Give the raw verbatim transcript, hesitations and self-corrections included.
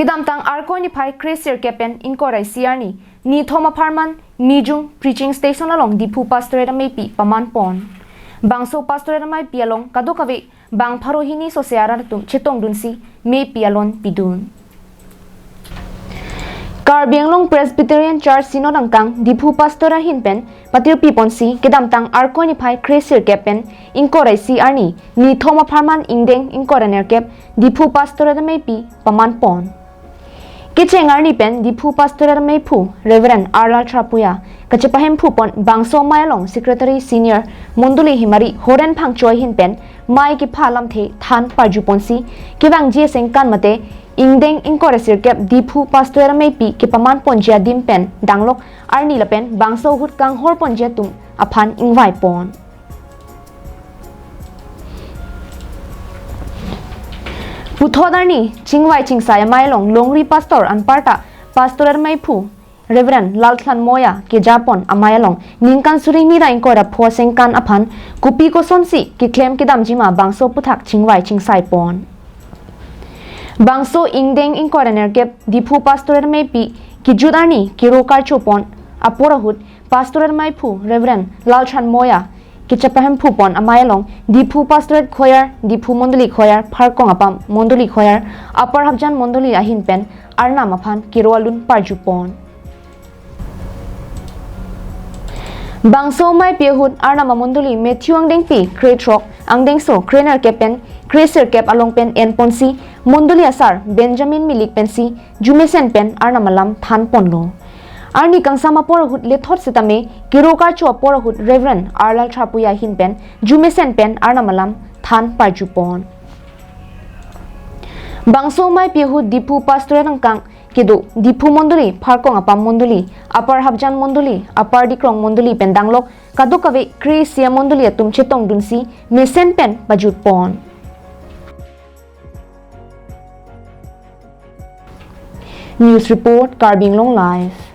Kedamtang Arkoi niphai kre sirkep pen ingkoi ra isi arni, nithom apharman Mijung Preaching Station along Diphu Pastorate ameipi paman pon. Bangso Pastorate ameipi along kadokave bang pharo hini sose arat atum chetongdunsi meipi alon pidun. Karbi Anglong Presbyterian Church Synod angkang Diphu Pastorate ahin pen patirpi ponsi kedamtang Arkoi niphai kre sirkep pen ingkoi ra isi arni, nithom apharman ingdeng ingkoi ra nerkep Diphu Pastorate ameipi paman pon. Kecheng arni pen Diphu Pastorate ameiphu Reverend Arlal Trapuya kachepahemphu pon bangso amei along Secretary Senior Mondoli Himari Horen Phangchoi ahin pen mei kepha alamthe than parju ponsi kevangji asengkan mate ingdeng ingkoi ra sirkep Diphu Pastorate ameipi kepaman ponji adim pen danglok arni lapen bangso ahut kanghor ponji atum aphan ingvai pon. Puthot arni chingvai chingsai amei along longri pastor anparta Pastorate ameiphu Reverend Lalthlan Moya keja pon amei along ningkan suri hini ra ingkoi ra pho asengkan aphan kopi kosonsi keklem kedamji ma bangso aphuthak chingvai chingsai pon. Bangso ingdeng ingkoi ra nerkep Diphu Pastorate ameipi kejut arni kero karcho pon apor ahut Pastorate ameiphu Reverend Lalthlan Moya kachepahemphu pon amei along Diphu Pastorate Choir, Diphu Mondoli Choir, Pharkong Apam Mondoli Choir, Upper Hapjan Mondoli ahin pen arnam aphan kero alun parju pon. Bangso ameipi ahut arnam amondoli Matthew angdengpi krethrok, angdengso krenerkep pen kresirkep along pen en ponsi mondoli asar Benjamin Milik pensi jumesen pen arnam alam than ponlo. Arni kangsam apor ahut lethot setame kero karcho apor ahut Reverend Arlal Trapuya ahin pen jumesen pen arnam alam than parju pon. Bangso ameipi ahut Diphu Pastorate angkang kedo Diphu Mondoli, Pharkong Apam Mondoli, Upper Hapjan Mondoli, Upper Dikrong Mondoli pen danglok kadokave kre isi amondoli atum chetongdunsi mesen pen pajut pon. News report, Karbi Anglong Live.